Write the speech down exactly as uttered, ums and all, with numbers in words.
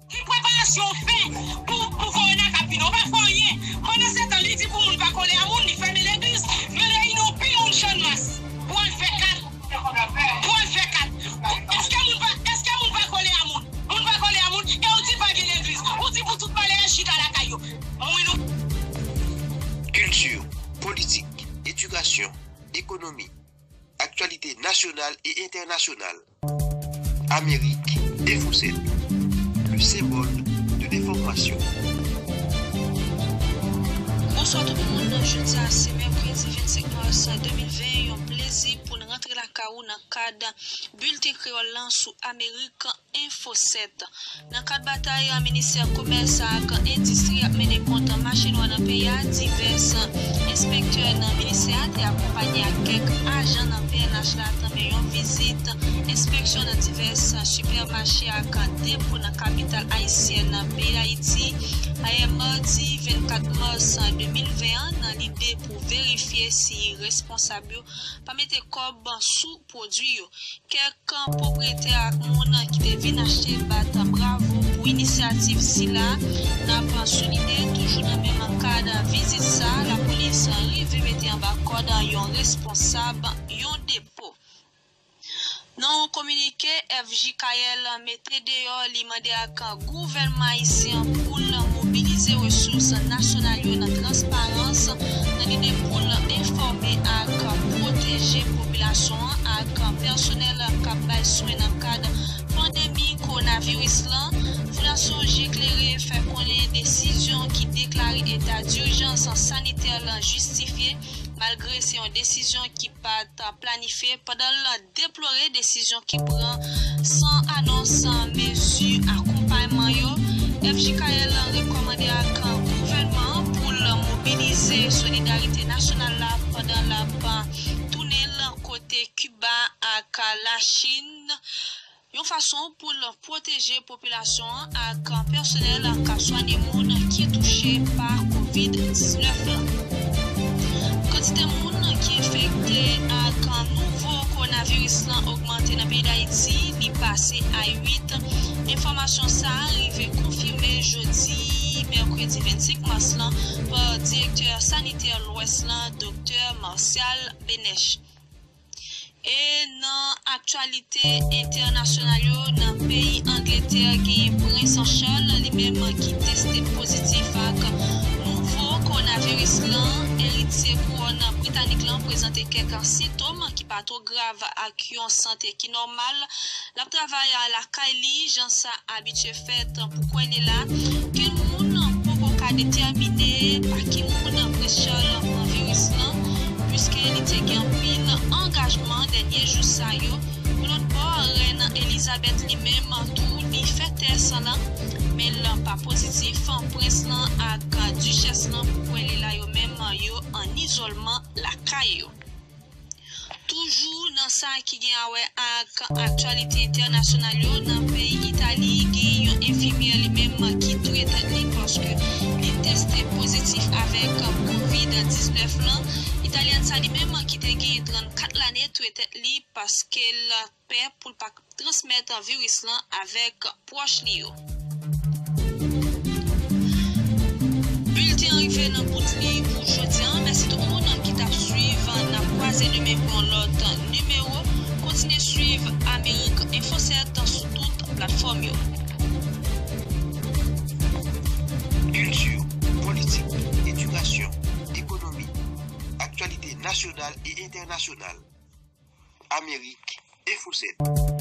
Ki preparasyon w fè pou, pou kowona k ap vini? Ou pa fè anyen. Pandansetan, li di pou moun pa kole a moun, li fèmen legliz, men reyini anpil moun Channmas pou al fè kat. Pou al fè kat. Èske moun pa, èske moun pa kole a moun? Moun pa kole a moun, e ou di pa gen legliz. Ou di pou tout malere chita lakay yo. Mwen nou. Kilti, politik, edikasyon, ekonomi, aktyalite nasyonal e entènasyonal. Amerik Enfo sèt, le symbole de l'information. Bonswa tout moun, jodi a se mèkredi vennsenk mas de mil ven, yon plezi pou n rantre lakay ou nan kad bilten kreyòl lan sou Amerik Enfo sèt. Nan kad batay ministè komès ak endistri ap mennen kont mache nwa nan peyi a, divès enspektè nan ministè a te akonpanye ak kèk ajan nan P N H la tanmen yon vizit enspeksyon nan divès sipèmache ak depo nan kapital ayisyèn peyi Dayiti, ayè madi vennkat mas de mil ven an, nan lide pou verifye si responsab yo pa mete kòb sou pwodui yo. Kèk pwopriyetè ak moun ki te vin achte bat bravo pou inisyativ sila. N ap souliye, toujou nan menm kad vizit sa, lapolis rive mete anba kòd yon responsab yon depo. Nan yon kominike, F J K L mete deyò, li mande ak gouvènman ayisyen an pou l mobilize resous nasyonal yo nan transparans, nan lide pou l enfòme ak pwoteje popilasyon an ak pèsonèl k ap bay swen nan kad pandemi kowonaviris lan. Fondasyon Je Klere fè konnen desizyon ki deklare eta dijans sanitè lan jistifye, malgre se yon desizyon ki pa t planifye, pandan l deplore desizyon ki pran san anons mezi akonpayman yo. F J K L rekòmande ak gouvènman an pou l mobilize solidarite nasyonal la pandan l ap tounen l kote Kiba ak Lachin, yon fason pou l pwoteje popilasyon an ak pèsonèl k ap swanye moun ki touche pa kovid diznèf lan. Kantite moun ki enfekte ak nouvo kowonaviris lan ogmante nan peyi Dayiti, li pase a uit. Enfòmasyon sa a rive konfime jodi, mèkredi vennsenk mas lan, pa direktè sanitè Lwès lan, Doktè Martial Benech. E nan aktyalite entènasyonal yo, nan peyi Angletè, genyen Prens Charles, li menm ki teste pozitif ak nouvo kowonaviris lan. Eritye kouwòn britanik lan prezante kèk sentòm ki pa twò grav ak yon sante ki nòmal. L ap travay lakay li, jan sa abitye fèt pou kwè li la. Kenn moun poko ka detèmine pa ki moun Prens Charles pran viris lan, piske li te gen anpil angajman dènye jou sa yo. Yon lòt bò, Rèn Elizabeth li menm tou, li fè tès lan, men l pa pozitif. Prens lan ak dichès lan, pou kwè li la, yo menm, yo ann izòlman lakay yo. Toujou nan sa ki gen a wè ak aktyalite entènasyonal yo, nan peyi Itali, gen yon enfimyè li menm ki touye tèt li paske li teste pozitif avèk kovid diznèf lan. Italyèn sa li menm ki te gen trannkat lane touye tèt li paske l pè pou l pa transmèt viris lan avèk pwòch li yo. Bilten an rive nan bout li pou jodi a. Mèsi tout moun ki t ap swiv. N ap kwaze demen pou yon lòt nimewo. Kontinye swiv Amerik Enfo sèt sou tout platfòm yo. Kilti, politik, edikasyon, ekonomi, aktyalite nasyonal e entènasyonal. Amerik Enfo sèt.